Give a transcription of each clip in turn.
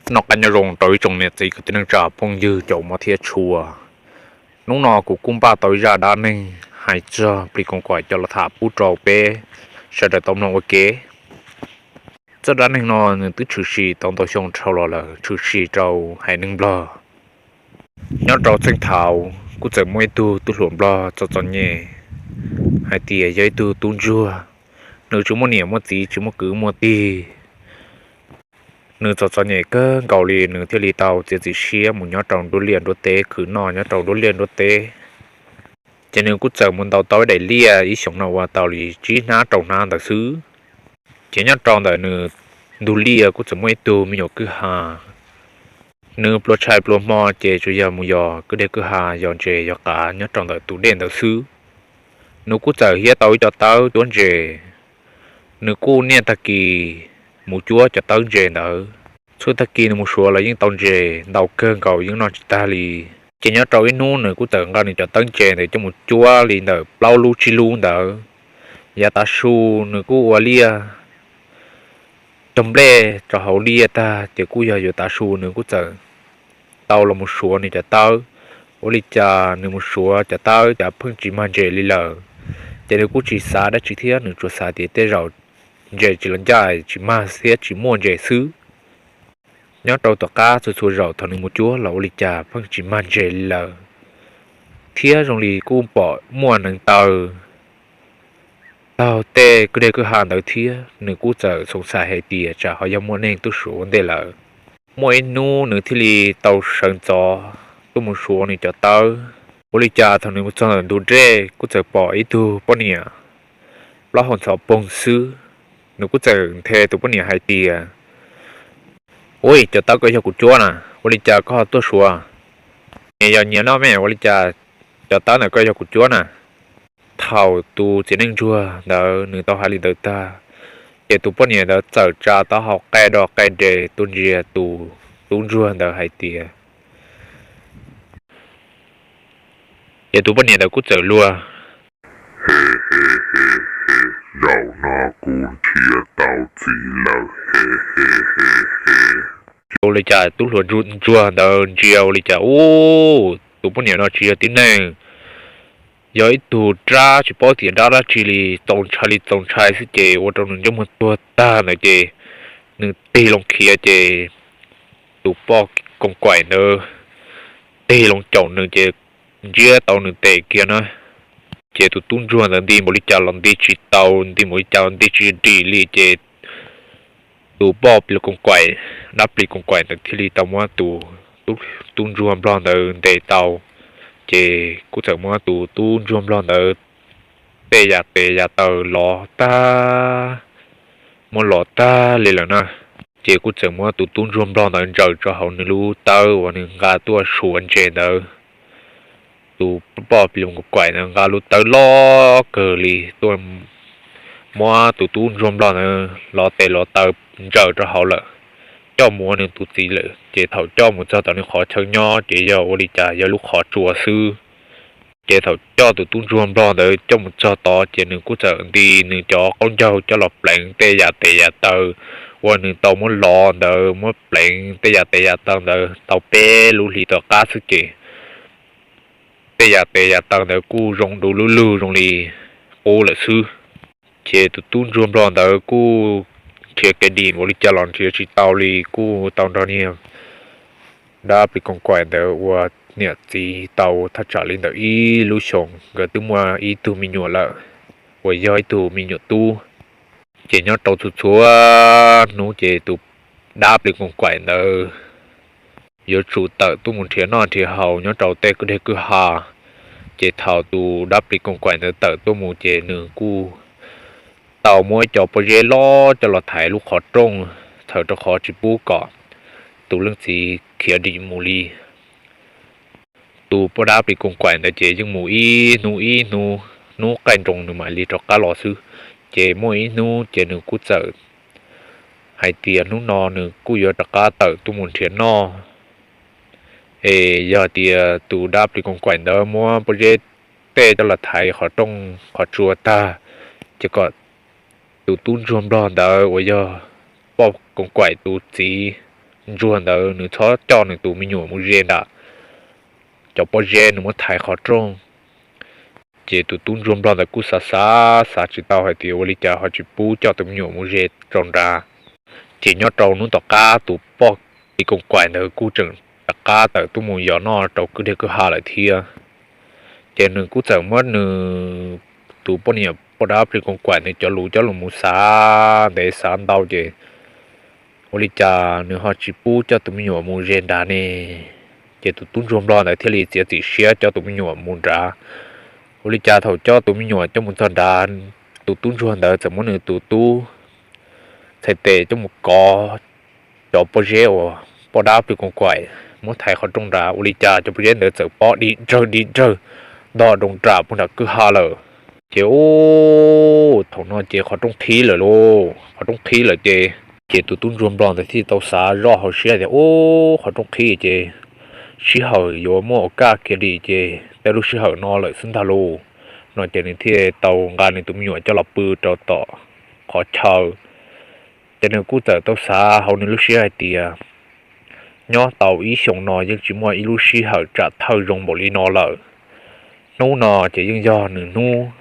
Noj qab nyob zoo rau ib tsoom niam txiv kwv tij neej tsa phooj ywg cov muam thiab tshua. Hnub no kuv kuj npaj tau ib zaj dab neeg hais txog plis koos kaim coj los tham pub rau peb sawv daws tau mloog ua ke. Zaj dab neeg no nws twb tshwm sim tau ntau xyoo dhau los lawm, tshwm sim rau haiv neeg Nplog. Nyob rau txheej thaud kuj txawm muaj ib tug tub hluas Nplog txom txom nyem hais tias yog ib tug tub ntsuag, nws tsis muaj niam muaj txiv, tsis muaj kwv muaj tij. Nws txom txom nyem kawg nkaus li, nws thiaj li tau txiav txim siab mus nyob rau nruab liaj nruab teb, khwv noj nyob rau nruab liaj nruab teb. Ces nws kuj txawm mus ntaus tau ib daim liaj, ib xyoos no ua tau li tsib hnab rau hnab ntawd xwb. Ces nyob rau ntawm nws ntug liaj kuj txawm muaj ib tug me nyuam kwj ha. Nws pluas tshais pluas hmo ces tsuas yog mus yos kwj deg kwj ha, yos ntses yos qav nyob rau ntawm tus dej ntawd xwb. Nws kuj txawm hiab tau ib co tawb cuab ntses. Nws kuj niaj tag kis mus cuab cov tawb ntses ntawd. Txhua tag kis nws mus suav los yeej tau ntses ntau kawg nkaus, yeej noj tsis tag li. Ces nyob rau ib hnub nws kuj txawm nqa nws cov tawb ntses ntawd coj mus cuab li ntawm plaub lub tsib lub ntawd. Yav tav su nws kuj ua liaj cog nplej rau hauv liaj tag, ces kuj yog yuav tav su nws kuj txawm tau los mus suav nws cov tawb. Ua li cas nws mus suav cov tawb cas pheej tsis mag ntses li lawm. Ces nws kuj tsis xav dab tsi thiab, nws tsuas xav tias tej zaum ntses tsis los ncaj, tsis mag thiab tsis muaj ntses xwb. Nyob rau tom qab txhua txhua zaus thaum nws mus cuab los ua li cas pheej tsis mag ntses li lawm, thiab zoo li kuj pom muaj neev taw taug tej kwj deg kwj ha ntawd thiab. Nws kuj txawm xoov xais hais tias tsam ho yog muaj neeg tuaj suav ua ntej lawm. Muaj ib hnub nws thiaj li tau sawv ntxov tuaj mus suav nws cov tawb. Ua li cas thaum nws mus txog ntawm ntug dej kuj txawm pom ib tug poj niam plaub hau ntxhov poog xwb. Nws kuj txawm nthe tus poj niam hais tias, Ui, cov tawb koj yog kuv cuab na, ua li cas koj ho tuaj suav? Nyias yog nyias noj me, ua li cas cov tawb ntawm koj yog kuv cuab na? Thaum tus txiv neej ntsuag ntawd nws tau hais li ntawd tag, ces tus poj niam ntawd txawm tsa taub hau qe do qe des tuaj ntsia tus tub ntsuag ntawd hais tias, ces tus poj niam ntawd kuj txawm luag, He he he he, zaum no kuv nrhiav tau txiv lawm, he he he he. Ua li cas tub hluas ntsuag ntawd ntsia ua li cas, ub, tus poj niam no tsis yog tib neeg, yog ib tug rab tsis paub tias rab dab tsi li, txaus ntshai li txaus ntshai xwb ces ua rau nws ntsej muag tuag tag ntawd ces nws tig loo khiav ces tus poj koos kaim ntawd tig loo caum nws ces ntsiab tau nws tes kiag na. Ces tus tub ntsuag ntawd nti npaum li cas los nti tsis tau, nti npaum li cas los nti tsis dim li ces tus poj plis koos kaim, dab plis koos kaim ntawd thiaj li tau muab tus tub ntsuag nplog ntawd ntes tau. Ces kuj txawm muab tus tub ntsuag nplog ntawd tej yam tes yam taw lov tag, muab lov tag li lawm na. Ces kuj txawm muab tus tub ntsuag nplog ntawd ntsaws rau hauv nws lub tawb uas nws nqa tuaj suav ntses ntawd. Tus poj plis koos kaim ntawd nqa lub tawb loj kawg li tuaj muab tus tub ntsuag nplog ntawd lov tes lov taw ntsaws rau hauv lawm, coj mus ua nws tus txiv lawm. Ces thaum coj mus txog tom nws qhov chaw nyob ces yog ua li cas yog lub qhov tsua xwb. Ces thaum coj tus tub ntsuag nplog ntawd coj mus txog tod ces nws kuj txawm nti nws cov qaub ncaug coj los pleev tej yam tes yam taw uas nws tau muab lov ntawd, muab pleev tej yam tes yam taw ntawd tau peb lub hlis tom qab xwb ces tej yam tes yam taw ntawd kuj zoo du lug lug zoo li qub lawm xwb. Ces tus tub ntsuag nplog ntawd kuj nrhiav kev dim ua li cas los nrhiav tsis tau li, kuj tau nrog niag dab plis koos kaim ntawd ua niam txiv tau thaj tsam li ntawm ib lub xyoos, nkawd twb muaj ib tug me nyuam lawm uas yog ib tug me nyuam tub. Ces nyob rau txhua txhua hnub ces tus dab plis koos kaim ntawd yuav tsum tawm tuaj mus nrhiav noj nrhiav haus nyob rau tej kwj deg kwj ha. Ces thaum tus dab plis koos kaim ntawd tawm tuaj mus ces nws kuj tau muab ib co pob zeb loj coj los thaiv lub qhov rooj, txhawm rau qhov tsis pub kom tus leej txiv khiav dim mus li. Tus poj dab plis koos kaim ntawd ces yeej mus ib hnub ib hnub, hnub qaij nroos nws mam li rov qab los xwb. Ces muaj ib hnub ces nws kuj txawm hais tias hnub no nws kuj yuav rov qab tawm tuaj mus nrhiav noj. Es yog tias tus dab plis koos kaim ntawd muab pob zeb tej coj los thaiv qhov rooj qhov tsua tag, ces kom tus tub ntsuag nplog ntawd uas yog poj koos kaim tus txiv ntsuag ntawd nws txhob coj nws tus me nyuam mus ze nram cov pob zeb, nws muab thaiv qhov rooj. Ces tus tub ntsuag nplog ntawd kuj xav xav xav tsis tau hais tias ua li cas ho tsis pub coj tus me nyuam mus ze rau nrad. Ces nyob rau hnub tom qab tus poj plis koos kaim ntawd kuj tseem rov qab tawm tuaj mus yos noj rau kwj deg kwj ha lawm thiab. Ces nws kuj txawm muab nws tus poj niam poj dab plis koos kaim ntawd cov lus coj los mus xav ntev xav ntau ces ua li cas nws ho tsis pub coj tus me nyuam mus ze nrad ne. Ces tus tub ntsuag nplog ntawd thiaj li txiav txim siab coj tus me nyuam mus nrad. Ua li cas thaum coj tus me nyuam coj mus txog nrad, tus tub ntsuag ntawd txawm muab nws tus tub txhais tes coj mus kov cov pob zeb uas poj dab plis koos kaim muab thaiv qhov rooj nrad. Ua li cas cov pob zeb ntawd txawm pob dim dawg dim dawg ntog rau nram puag nram kwj ha lawm. Ces ub, thaum no ces qhov rooj qhib lawm lauj, qhov rooj qhib lawm ces, ces tus tub ntsuag nplog ntawd thiaj tau xav zoj hauv siab tias ub, qhov rooj qhib ces sij hawm yuav muaj ua kaj kiag li ces tej lub sij hawm no lawm xwb ntag lauj. No ces nws thiaj tau nqa nws tus me nyuam coj los pw rau tom qhov chaw. Ces nws kuj txawm tau xav hauv nws lub siab hais tias nyob tau ib xyoos no yeej tsis muaj ib lub sij hawm tsam thawj zoo npaum li no lawm. Hnub no ces yeej yog nws hnub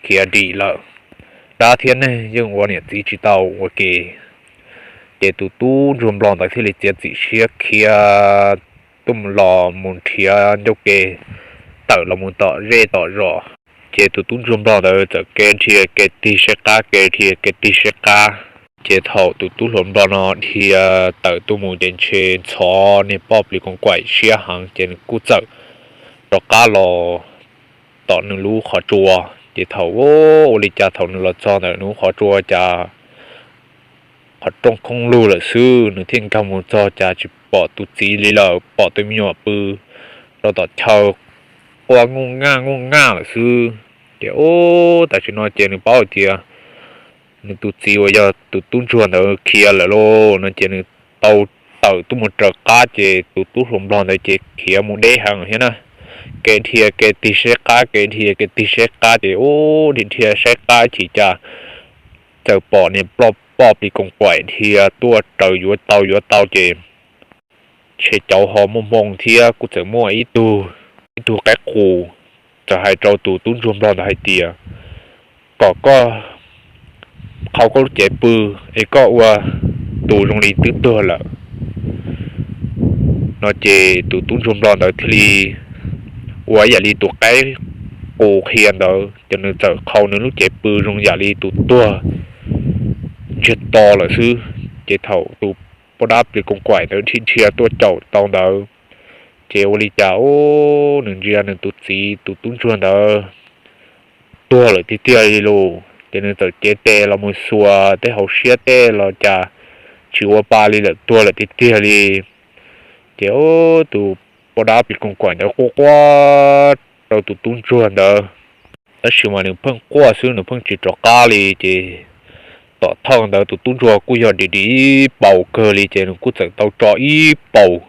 khiav dim lawm. Dab thiab neeg yeej ua niam txiv tsis tau ua ke. Ces tus tub ntsuag nplog ntawd thiaj li txiav txim siab khiav tuaj los mus nrhiav ncauj ke tawm los mus tom zej tom zos. Ces tus tub ntsuag nplog ntawd txawm kev dhia kev tig saib qab, kev dhia kev tig saib qab. Ces thaum tus tub hluas nplog no dhia tawm tuaj mus ces ntshe ntxhov niag poj plis koos kaim siab heev ces nws kuj txawm rov qab los tom nws lub qhov tsua. Ces thaum ua li cas thaum nws los txog ntawm nws lub qhov tsua cas qhov rooj khoob lug lawm xwb. Nws thiaj nkag mus txog cas tsis pom tus txiv li lawm, pom tus me nyuam pw rau tom chaw quaj nuj naj nuj naj lawm xwb. Ces ub, tam sim no ces nws paub hais tias nws tus txiv uas yog tus tub ntsuag ntawd khiav lawm lauj no ces nws tau tawm tuaj mus raws qab ces tus tub hluas nplog ntawd ces khiav mus deb heev thiab na. Kev dhia kev tig saib qab, kev dhia kev tig saib qab ces ub, dhia dhia saib qab chim cas txawm pom niag poj plis koos kaim dhia tuaj raws yuav tau yuav tau ces ntshe cauv ho muaj hmoo thiab kuj txawm muaj ib tug, ib tug qaib qus txawm hais rau tus tub ntsuag nplog ntawd hais tias kom koj qhau koj lub cev pw es koj ua tus zoo li twb tuag lawm. No ces tus tub ntsuag nplog ntawd thiaj li ua ib yam li tus qaib qus qhia ntawd ces nws txawm qhau nws lub cev pw zoo yam li tus tuag ntsiag to lawm xwb. Ces thaum tus poj dab plis koos kaim ntawd dhia dhia tuaj caum tau ntawd ces ua li cas ub, nws ntsia nws tus txiv tus tub ntsuag ntawd tuag lawm tiag tiag li lauj. Ces nws txawm cev tes los mus xuas tej hauv siab tej los cas tsis ua pa li lawm, tuag lawm tiag tiag li. Ces ub, tus poj dab plis koos kaim ntawd quaj quaj rau tus tub ntsuag ntawd, tab sis mas nws pheej quaj xwb, nws pheej tsis rov qab li. Ces tom thawj ntawd tus tub ntsuag kuj yog dim dim paus kawg li ces nws kuj txawm tau tso ib paus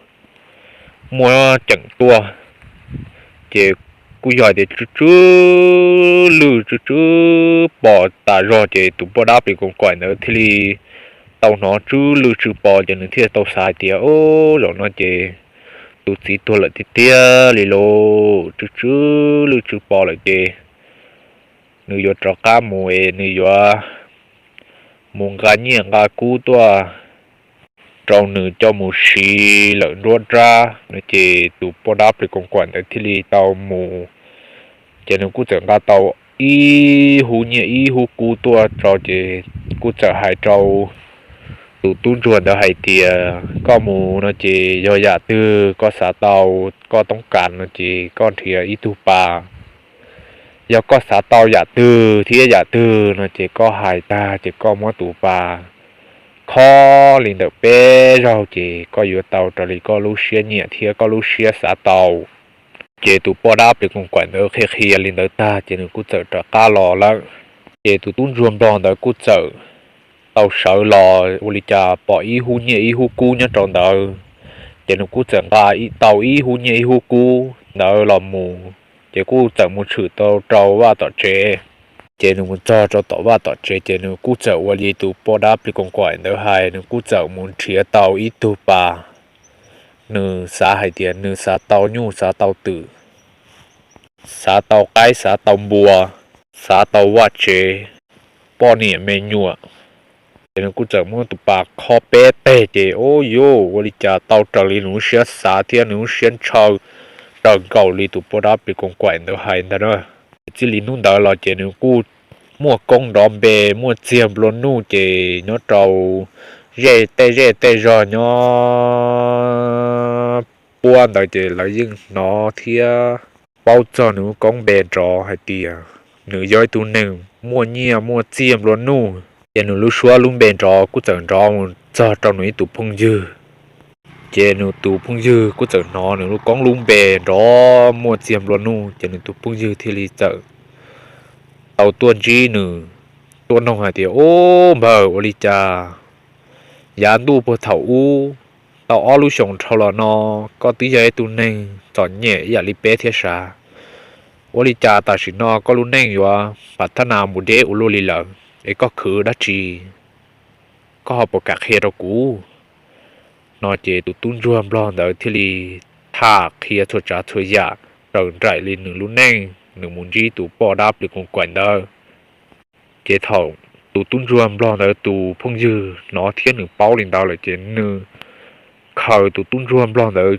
muab ceem tuaj. Ces kuj yog hais tias tsw tsw lwj tsw tsw pos tas zog ces tus poj dab plis koos kaim ntawd thiaj li tau hnov tsw lwj tsw pos ces nws thiaj tau xav hais tias, Ub, zaum no ces tus txiv tuag lawm tiag tiag li lauj, tsw tsw lwj tsw pos lawm ces nws yuav rov qab mus es nws yuav mus nqa nyiaj nqa kub tuaj rau nws coj mus siv lawm nruab nrab no ces tus poj dab plis koos kaim ntawd thiaj li tau mus. Ces nws kuj txawm nqa tau ib hub nyiaj ib hub kub tuaj rau ces kuj txawm hais rau tus tub ntsuag ntawd hais tias, Koj mus no ces yog yam twg koj xav tau, koj toob kas no ces koj nrhiav ib tug pas. Yog koj xav tau yam twg thiab yam twg no ces koj hais tag ces koj muab tus pas khob li ntawm peb zaug ces koj yuav tau raws li koj lub siab nyiam thiab koj lub siab xav tau. Ces tus poj dab plis koos kaim ntawd qhia qhia li ntawd tag ces nws kuj txawm rov qab los lawm. Ces tus tub ntsuag nplog ntawd kuj txawm tau sawv los ua li cas pom ib hub nyiaj ib hub kub nyob rau ntawd, ces nws kuj txawm nqa tau ib hub nyiaj ib hub kub ntawd los mus, ces kuj txawm mus tshwm tau rau vaj tom tsev. Ces nws mus txog rau tom vaj tom tsev ces nws kuj txawm ua li tus poj dab plis koos kaim ntawd hais, nws kuj txawm mus nrhiav tau ib tug pas. Nws xav hais tias nws xav tau nyuj xav tau twm, xav tau qaib xav tau npua, xav tau vaj tsev, poj niam me nyuam. Ces nws kuj txawm muab tus pas khob peb teg ces ua yuj ua li cas tau raws li nws lub siab xav thiab nws lub siab ntshaw raws nkaus li tus poj dab plis koos kaim ntawd hais ntag na. Txij li hnub ntawd los ces nws kuj muaj koob nrov npe, muaj txiag nplua nuj ces nyob rau zej tej zej tej zog nyob puab ntawd ces lawv yeej hnov thiab paub txog nws lub koob npe nrov hais tias nws yog ib tug neeg muaj nyiaj muaj txiag nplua nuj. Ces nws lub suab lub npe nrov kuj txawm nrov mus txog rau nws ib tus phooj ywg. Ces nws tus phooj ywg kuj txawm hnov nws lub koob lub npe nrov muaj txiag nplua nuj ces nws tus phooj ywg thiaj li txawm tau tuaj ntsib nws, tuaj noog hais tias, Ub npawg, ua li cas yav ntuj puag thaum ub tau ob lub xyoos dhau los no koj twb yog ib tug neeg txom nyem ib yam li peb thiab sav, ua li cas tam sim no koj lub neej yuav pam thab nas mus deb ua luaj li lawm es koj khwv dab tsi? Koj ho puas kam qhia rau kuv? No ces tus tub ntsuag nplog ntawd thiaj li tham qhia txhua tsav txhua yam raws nraim li nws lub neej nws mus ntsib tus poj dab plis koos kaim ntawd. Ces thaum tus tub ntsuag nplog ntawd tus phooj ywg hnov thiab nws paub li ntawd lawm ces nws khaws tus tub ntsuag nplog ntawd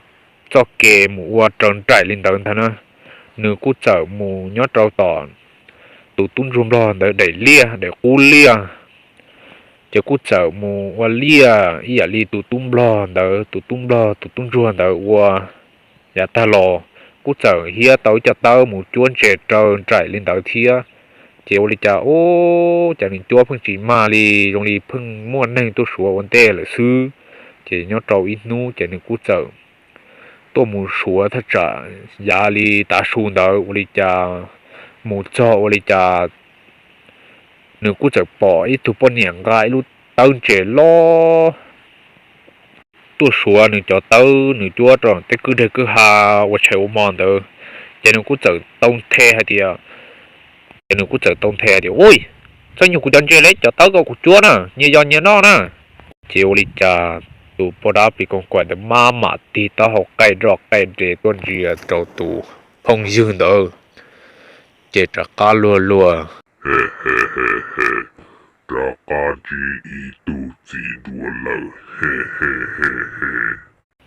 txoj kev mus ua raws nraim li ntawd ntag na. Nws kuj txawm mus nyob rau tom tus tub ntsuag nplog ntawd daim liaj daim qub liaj, ces kuj txawm mus ua liaj ib yam li tus tub nplog ntawd, tus tub nplog tus tub ntsuag ntawd ua. Yav tag los kuj txawm hiab tau ib co tawb mus cuab ntses raws nraim li ntawd thiab. Ces ua li cas ub, cas nws cuab pheej tsis mag li, zoo li pheej muaj neeg tuaj suav ua ntej lawm xwb. Ces nyob rau ib hnub ces nws kuj txawm tuaj mus suav thaj tsam yav li tav su ntawd ua li cas mus txog ua li cas nws kuj txawm pom ib tug poj niam nqa ib lub tawb ntses loj tuaj suav nws cov tawb nws cuab rau tej kwj deg kwj ha ua tshais ua hmo ntawd. Ces nws kuj txawm tau nthe hais tias, ces nws kuj txawm tau nthe tias, Ub, txhob nyuag kuv cov ntses li, cov tawb ko kuv cuab na, nyias yos nyias noj na. Ces ua li cas tus poj dab plis koos kaim ntawd maj mam tig taub hau qaij roj qaij res tuaj ntsia rau tus phooj ywg ntawd, ces rov qab luag luag, rov qab ntsib ib tug txiv duav lawm.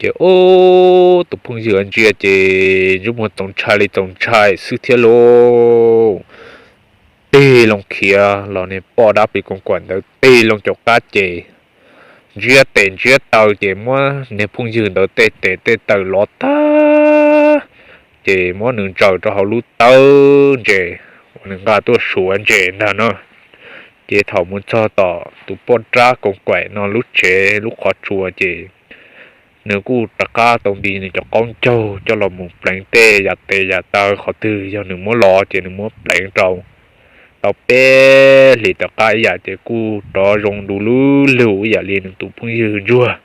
Ces ub, tus phooj ywg ntsia ces ntsej muag txaus ntshai li txaus ntshai xwb thiab lauj. Tig loo khiav los niag poj dab plis koos kaim ntawd tig loo caum qab ces ntsiab tes ntsiab taw ces muab niag phooj ywg ntawd tej tes tej taw lov tag, ces muab nws ntsaws rau hauv lub tawb ntses uas nws nqa tuaj suav ntses ntag no. Ces thaum mus txog tom tus poj dab koos kaim no lub tsev lub qhov tsua ces nws kuj rov qab tau nti nws cov qaub ncaug coj los mus pleev tej yam tes yam taw, qhov twg yog nws muab lov ces nws muab pleev rau tau peb hlis tom qab ib yam ces kuj rov zoo du lug ib yam li nws tus phooj ywg ntsuag.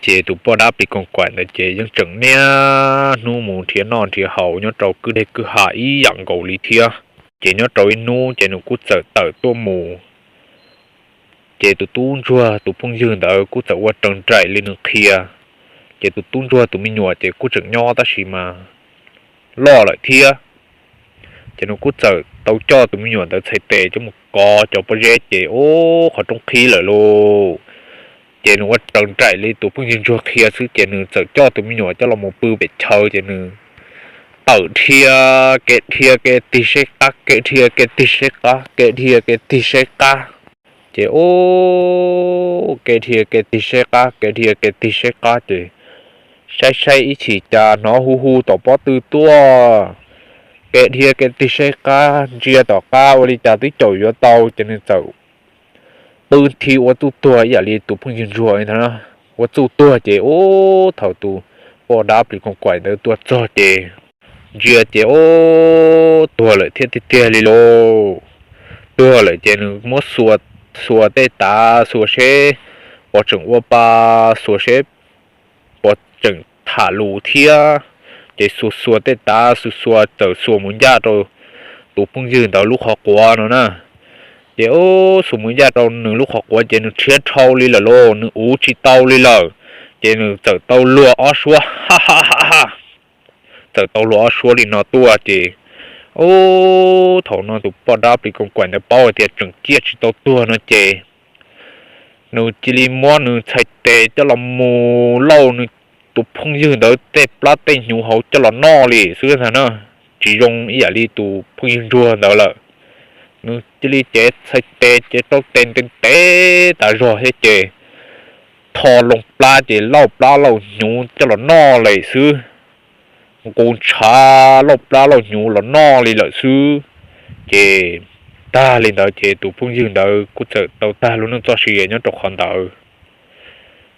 Ces tus poj dab plis koos kaim ntawd ces yeej tseem niaj hnub mus nrhiav noj nrhiav haus nyob rau kwj deg kwj ha ib yam nkaus li thiab. Ces nyob rau ib hnub ces nws kuj txawm tawm tuaj mus, ces tus tub ntsuag tus phooj ywg ntawd kuj txawm ua raws nraim li nws qhia. Ces tus tub ntsuag tus me nyuam ces kuj tseem nyob tab sis mas loj lawm thiab. Ces nws kuj txawm tau coj tus me nyuam ntawd txhais tes coj mus kov cov pob zeb ces ub qhov roob qhib lawm lauj. Ces nws ua raws nraim li tus phooj ywg ntsuag qhia xwb ces nws txawm coj tus me nyuam coj los mus pw pem chaw ces nws tawm dhia kev dhia kev tig saib qab, kev dhia kev tig saib qab, kev dhia kev tig saib qab. Ces ub, kev dhia kev tig saib qab, kev dhia kev tig saib qab ces saib saib ib chim cas hnov hu hu tom pob tw tuaj. Kev dhia kev tig saib qab, ntsia tom qab ua li cas twb caum yuav tau ces nws txawm pw nthi ua txuj tuag ib yam li tus phooj ywg ntsuag ntag. Ua txuj tuag ces ub, thaum tus poj dab plis koos kaim ntawd tuaj txog ces ntsia ces ub, tuag lawm thiab tiag tiag li lauj. Tuag lawm ces nws muab xuas, xuas tej tav xuas seb puas tseem ua pa, xuas seb puas tseem tham lus thiab. Ces xuas xuas tej tav xuas xuas txawm xuas mus ncaj rau tus phooj ywg ntawd lub qhov quav no na. Ces ub, xus mus ncaj rau nws lub qhov quav ces nws rhiab dhau li lawm lauj, nws uv tsis tau li lawm. Ces nws txawm tau luag ob suab, ha ha ha ha, txawm tau luag ob suab li no tuaj ces ub, thaum no tus poj dab plis koos kaim ntawd paub hais tias tseem ciaj tsis tau tuag no ces nws cia li muab nws txhais tes coj los mus lauj nws tus phooj ywg ntawd tej plab tej hnyuv hauv coj los noj li xwb ntag na. Tsis zoo ib yam li tus phooj ywg ntsuag ntawd lawm. Nws cia li cev txhais tes ces rau tes ntev ntev tas zog thiab ces tho loo plab ces lauj plab lauj hnyuv coj los noj li xwb. Nqus ntshav lauj plab lauj hnyuv los noj li lawm xwb. Ces tag li ntawd ces tus phooj ywg ntawd kuj txawm tau tag lub neej txoj sia nyob rau qhov ntawd.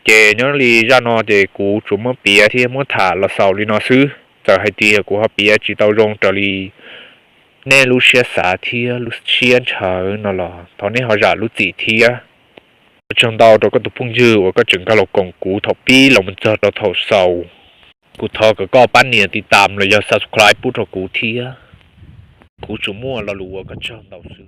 Ces nyob li zaj no ces kuv tsuas muab piav thiab muab tham los xaus li no xwb. Txawm hais tias kuv ho piav tsis tau zoo raws li nej lub siab xav thiab lub siab ntshaw no los thov nej ho zam lub txim thiab. Ua tsaug ntau rau koj tus phooj ywg uas koj tseem nkag los koom kuv thaum pib los mus txog rau thaum xaus. Kuv thov kom koj pab nias tiv tam los yog subscribe pub rau kuv thiab. Kuv tsuas muaj lo lus ua koj tsaug ntau xwb.